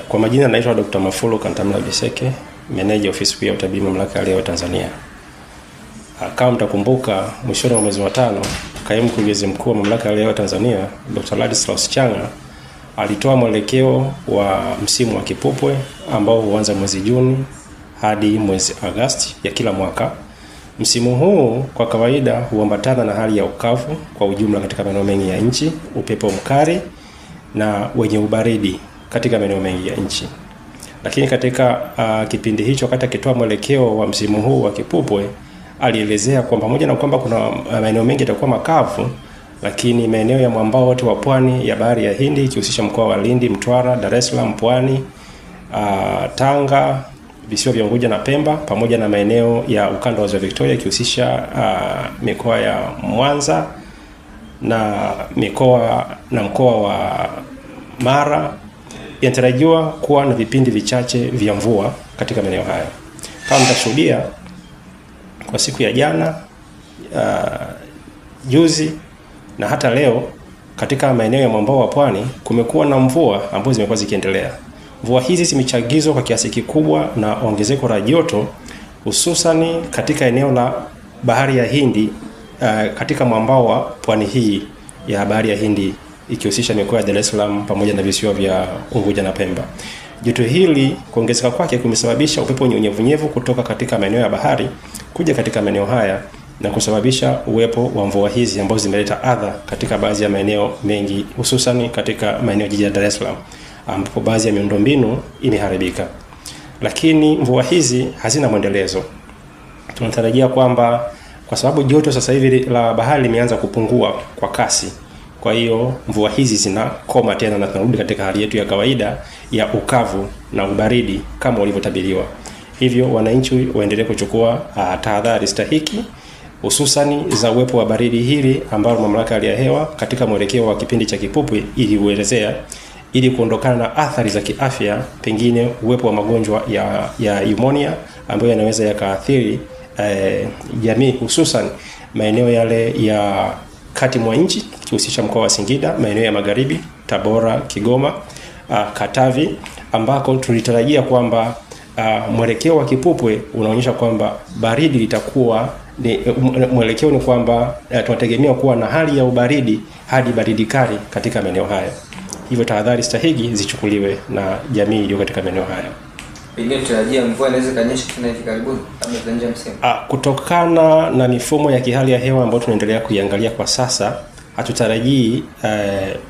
Kwa majina naitwa Dr. Mafulu Kantamla Biseke, meneja ofisi kuu ya utabiri mamlaka ya hali ya hewa Tanzania. Kama mtakumbuka, mwishoni mwa mwezi wa 5, kaimu mkurugenzi mkuu wa mamlaka ya hali ya hewa Tanzania, Dr. Ladislaus Chang'a alitoa mwelekeo wa msimu wa kipupwe ambao huanza mwezi Juni hadi mwezi Agosti ya kila mwaka. Msimu huu kwa kawaida huambatana na hali ya ukavu kwa ujumla katika maeneo mengi ya nchi, upepo mkali na wenye ubaridi katika maeneo mengi ya nchi. Lakini katika kipindi hicho, wakati akitoa mwelekeo wa msimu huu wa kipupwe, alielezea kwamba pamoja na kwamba kuna maeneo mengi yatakuwa makavu, lakini maeneo ya mwambao wote wa pwani ya bahari ya Hindi ikihusisha mkoa wa Lindi, Mtwara, Dar es Salaam, Pwani, Tanga, visiwa vya Unguja na Pemba, pamoja na maeneo ya ukanda wa Ziwa Victoria ikihusisha mikoa ya Mwanza na mikoa na mkoa wa Mara, yanatarajiwa kuwa na vipindi vichache vya mvua katika maeneo haya. Kama mtashuhudia kwa siku ya jana, juzi na hata leo, katika maeneo ya mwambao wa pwani kumekuwa na mvua ambazo zimekuwa zikiendelea. Mvua hizi zimechagizwa kwa kiasi kikubwa na ongezeko la joto, hususani katika eneo la bahari ya Hindi, katika mwambao wa pwani hii ya bahari ya Hindi ikihusisha mikoa ya Dar es Salaam pamoja na visiwa vya Unguja na Pemba. Joto hili kuongezeka kwake kumesababisha upepo wenye unyevunyevu kutoka katika maeneo ya bahari kuja katika maeneo haya na kusababisha uwepo wa mvua hizi ambazo zimeleta adha katika baadhi ya maeneo mengi, hususan katika maeneo jiji la Dar es Salaam ambapo baadhi ya miundombinu imeharibika. Lakini mvua hizi hazina mwendelezo. Tunatarajia kwamba kwa sababu joto sasa hivi la bahari limeanza kupungua kwa kasi, kwa hiyo mvua hizi zinakoma tena na tunarudi katika hali yetu ya kawaida ya ukavu na ubaridi kama ulivyotabiriwa. Hivyo wananchi waendelee kuchukua tahadhari stahiki, hususani za uwepo wa baridi hili ambalo mamlaka ya hali ya hewa katika mwelekeo wa kipindi cha kipupwe iliuelezea, ili kuondokana na athari za kiafya, pengine uwepo wa magonjwa ya pneumonia ambayo yanaweza yakaathiri jamii, hususan maeneo yale ya kati mwa nchi ikihusisha mkoa wa Singida, maeneo ya magharibi, Tabora, Kigoma, Katavi, ambako tulitarajia kwamba mwelekeo wa kipupwe unaonyesha kwamba baridi litakuwa ni, mwelekeo ni kwamba tunategemea kuwa na hali ya ubaridi hadi baridi kali katika maeneo haya. Hivyo tahadhari stahiki zichukuliwe na jamii iliyo katika maeneo haya. Pengine tutarajia mvua inaweza kanyesha tena hivi karibuni kabla tuanze msimu. Kutokana na mifumo ya kihali ya hewa ambayo tunaendelea kuiangalia kwa sasa, hatutarajii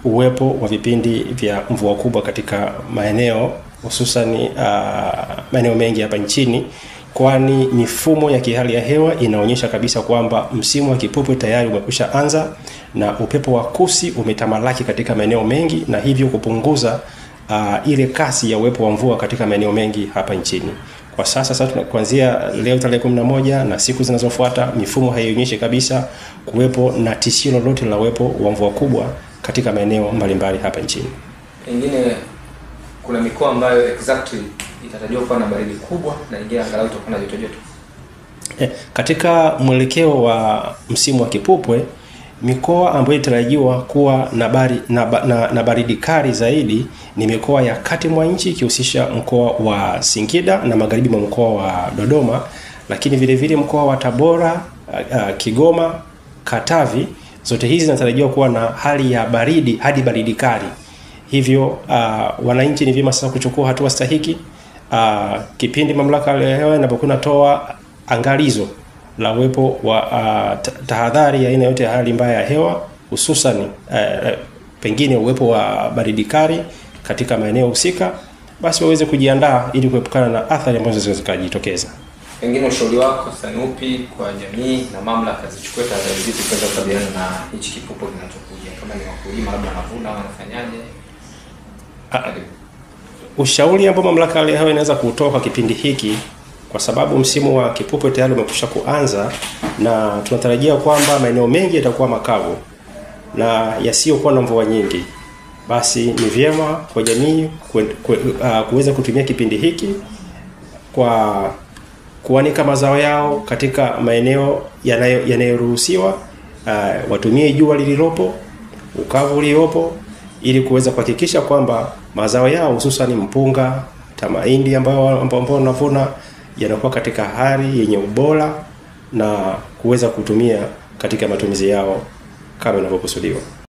uwepo wa vipindi vya mvua kubwa katika maeneo hususan maeneo mengi hapa nchini, kwani mifumo ya kihali ya hewa inaonyesha kabisa kwamba msimu wa kipupwe tayari umekwisha anza na upepo wa kusi umetamalaki katika maeneo mengi, na hivyo kupunguza ile kasi ya uwepo wa mvua katika maeneo mengi hapa nchini. Kwa sasa kuanzia leo tarehe 11 na siku zinazofuata, mifumo haionyeshi kabisa kuwepo na tishio lolote la uwepo wa mvua kubwa katika maeneo mbalimbali hapa nchini. Pengine kuna mikoa ambayo exactly itatarajiwa kuwa na baridi kubwa na nyingine angalau itakuwa na joto joto. Katika mwelekeo wa msimu wa kipupwe, mikoa ambayo itarajiwa kuwa na baridi kali zaidi ni mikoa ya kati mwa nchi ikihusisha mkoa wa Singida na magharibi mwa mkoa wa Dodoma, lakini vile vile mkoa wa Tabora, Kigoma, Katavi. Zote hizi zinatarajiwa kuwa na hali ya baridi hadi baridi kali. Hivyo wananchi ni vyema sasa kuchukua hatua stahiki. Kipindi mamlaka ya hewa inapokuwa inatoa angalizo la uwepo wa tahadhari ya aina yote ya hali mbaya ya hewa, hususan pengine uwepo wa baridi kali katika maeneo husika, basi waweze kujiandaa ili kuepukana na athari ambazo zinaweza kujitokeza. Pengine ushauri wako sasa ni upi kwa jamii na mamlaka zichukue tahadhari zipi kuweza kukabiliana na hichi kipupwe kinachokuja? Kama ni wakulima labda wanavuna, wanafanyaje? Ushauri ambao mamlaka ya hali ya hewa inaweza kutoa kwa kipindi hiki, kwa sababu msimu wa kipupwe tayari umekwisha kuanza na tunatarajia kwamba maeneo mengi yatakuwa makavu na yasiyokuwa na mvua nyingi, basi ni vyema kwa jamii kuweza kutumia kipindi hiki kwa kuanika mazao yao katika maeneo yanayoruhusiwa, watumie jua lililopo, ukavu uliopo, ili kuweza kuhakikisha kwamba mazao yao hususan mpunga, mahindi ambao wanavuna yanakuwa katika hali yenye ubora na kuweza kutumia katika matumizi yao kama inavyokusudiwa.